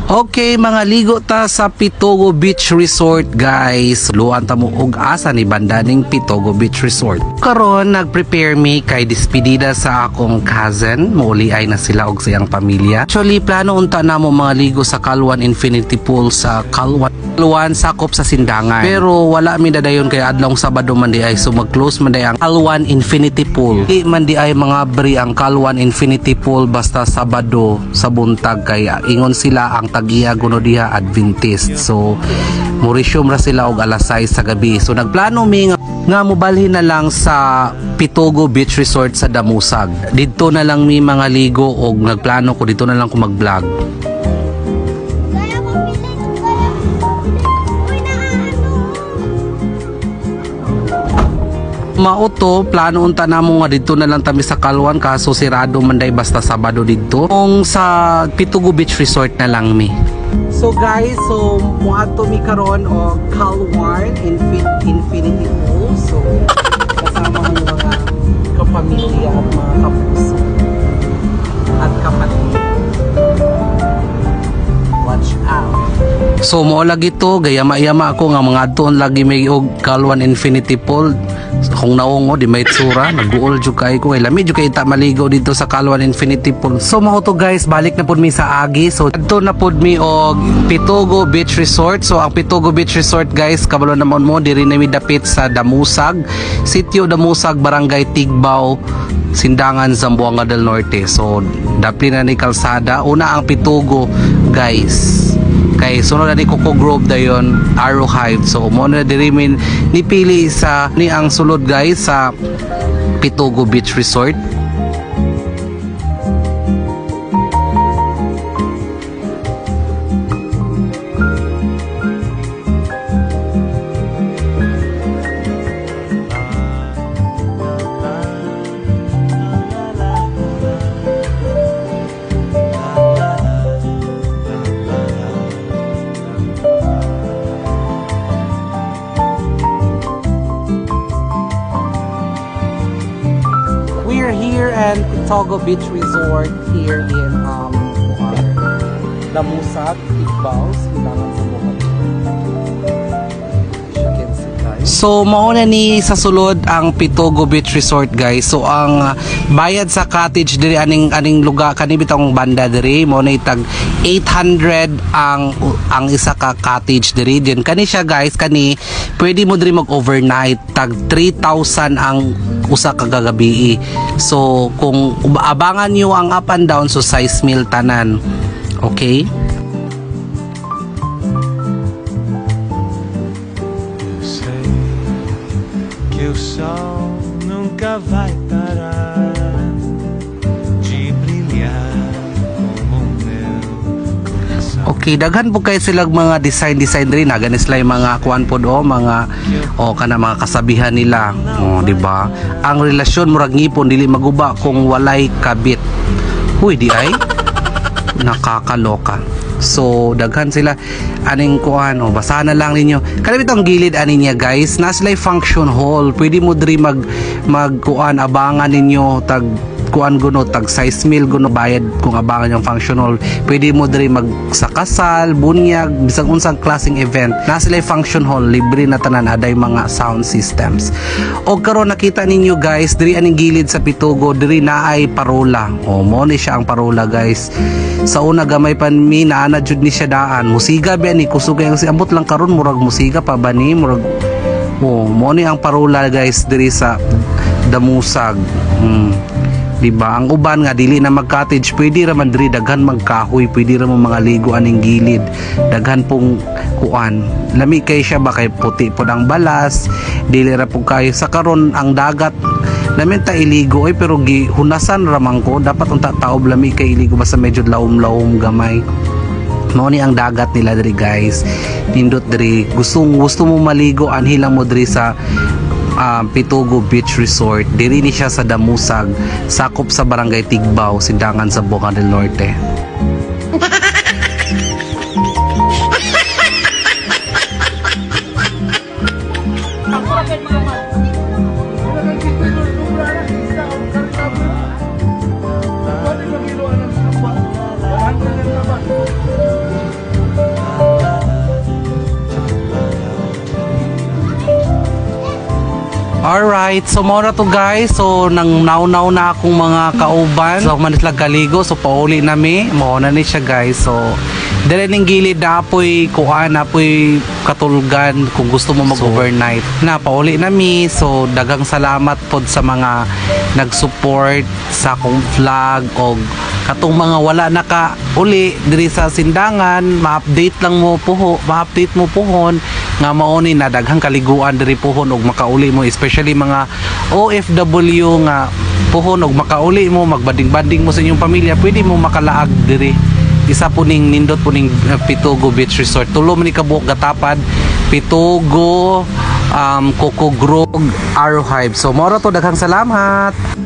Okay, mga ligo ta sa Pitogo Beach Resort, guys. Luan ta mo og asa ni banda ning Pitogo Beach Resort. Karon nag-prepare mi kay despedida sa akong cousin. Muuli ay na sila og siyang pamilya. Actually, plano unta namo mga ligo sa Kalwan Infinity Pool sa Kalwan Kalwan, sakop sa Sindangan. Pero wala mi dadayon kay adlong Sabado man di ay, so mag-close man di ang Kalwan Infinity Pool. Di man di ay mga bri ang Kalwan Infinity Pool basta Sabado sa buntag kay ingon sila ang tag-iya guno diha Adventist. So mo-resume ra sila og alas 6 sa gabi. So nagplano mi nga mobalhin na lang sa Pitogo Beach Resort sa Damusag. Didto na lang mi mga ligo og nagplano ko dito na lang ko mag-vlog. Kaya mabilis, kaya. Uy, naano. Mao to, plano unta namo nga didto na lang tami sa Kalwan kaso sirado man day basta Sabado didto. Kung sa Pitogo Beach Resort na lang mi. So guys, so moadto mi karon og Kalwan Infinity Pool. So kasama ang mga kapamilya at mga kapuso at kapatid. Watch out. So mo lagi to, gayama-yama ako nga mga adtoon lagi may og Kalwan Infinity Pool. Kung naungo di may tsura, naguol jud kay ko kay lami jud kay ta maligo dito sa Kalwan Infinity Pool. So mao to guys, balik na pud mi sa Agi. So adto na pud mi og Pitogo Beach Resort. So ang Pitogo Beach Resort guys, kabalo naman mo diri na mi dapit sa Damusag, Sitio Damusag, Barangay Tigbao, Sindangan, Zamboanga del Norte. So dapli na ni kalsada. Una ang Pitogo guys. Kay sunod na ni Coco Grove dayon Arrow Hive. So mo na diri min nipili sa ni ang sulod guys sa Pitogo Beach Resort. We're here at Pitogo Beach Resort here in Damusag, Tigbao, Sindangan sa Buhay. As you can see, guys. So mao na ni sa sulod ang Pitogo Beach Resort guys. So ang bayad sa cottage diri aning lugar kani bitong banda diri mo na tag 800 ang isa ka cottage diri din. Kani siya guys, kani pwede mo diri mag overnight, tag 3,000 ang usa ka gagabi. So kung abangan niyo ang up and down, so size mil tanan. Okay? Eu sei que o sol nunca vai parar de brilhar como o meu coração. Okay, daghan po kay silang mga design design diri na gani sila yung mga kuan pod o mga o kana mga kasabihan nila. Oh, di ba? Ang relasyon murag ngipon, dili maguba kung walay kabit. Huy, di ay nakakaloka. So daghan sila aning kuan o basahan na lang ninyo. Kani bitong gilid ani niya guys, na sila function hall. Pwede mo diri mag mag kuan abangan ninyo tag kuan guno tag size mil guno bayad kung abangan yung function hall. Pwede mo diri mag sa kasal, bunyag, bisag unsang klaseng event. Na sila function hall, libre na tanan, aday mga sound systems. Og karon nakita ninyo guys, diri aning gilid sa Pitogo, diri naay parola. O mo ni siya ang parola guys. Sa una gamay pa mi naa na jud ni siya daan. Musiga ba ni kusog kay kasi ambot lang karon murag musiga pa ba ni murag. Oh, mo ni ang parola guys diri sa Damusag. Di ba? Ang uban nga dili na mag-cottage, pwede ra man diri, daghan magkahoy, pwede ra mo mga ligo aning gilid. Daghan pong kuan. Lami kay siya ba kay puti pod ang balas, dili ra pud kayo sa karon ang dagat. Lami ta iligo oy, pero gihunasan ra man ko, dapat unta taob, lami kay iligo basta medyo laom-laom gamay. Mao ni ang dagat nila diri guys. Nindot diri. Gusto gusto mo maligo, anhi lang mo diri sa Pitogo Beach Resort. Diri ni siya sa Damusag, sakop sa Barangay Tigbao, Sindangan sa Boca del Norte. Alright, so mao na to, guys. So nang naw-naw na akong mga kauban. So man sila kaligo, so pauli na mi. Mao na ni siya, guys. So dire ning gilid na apoy kuan, apoy katulgan kung gusto mo mag-overnight. Na pauli na mi. So daghang salamat pod sa mga nag-support sa akong vlog og katong mga wala naka uli diri sa Sindangan, ma-update lang mo puho, ma-update mo puhon nga mao ni na daghang kaliguan diri puhon og makauli mo, especially mga OFW nga puhon og makauli mo, magbanding-banding mo sa inyong pamilya, pwede mo makalaag diri. Isa po ning nindot po ning Pitogo Beach Resort. Tulo man ni kabuok gatapad: Pitogo, Coco Grove, Arrowhive. So mao ra to, daghang salamat.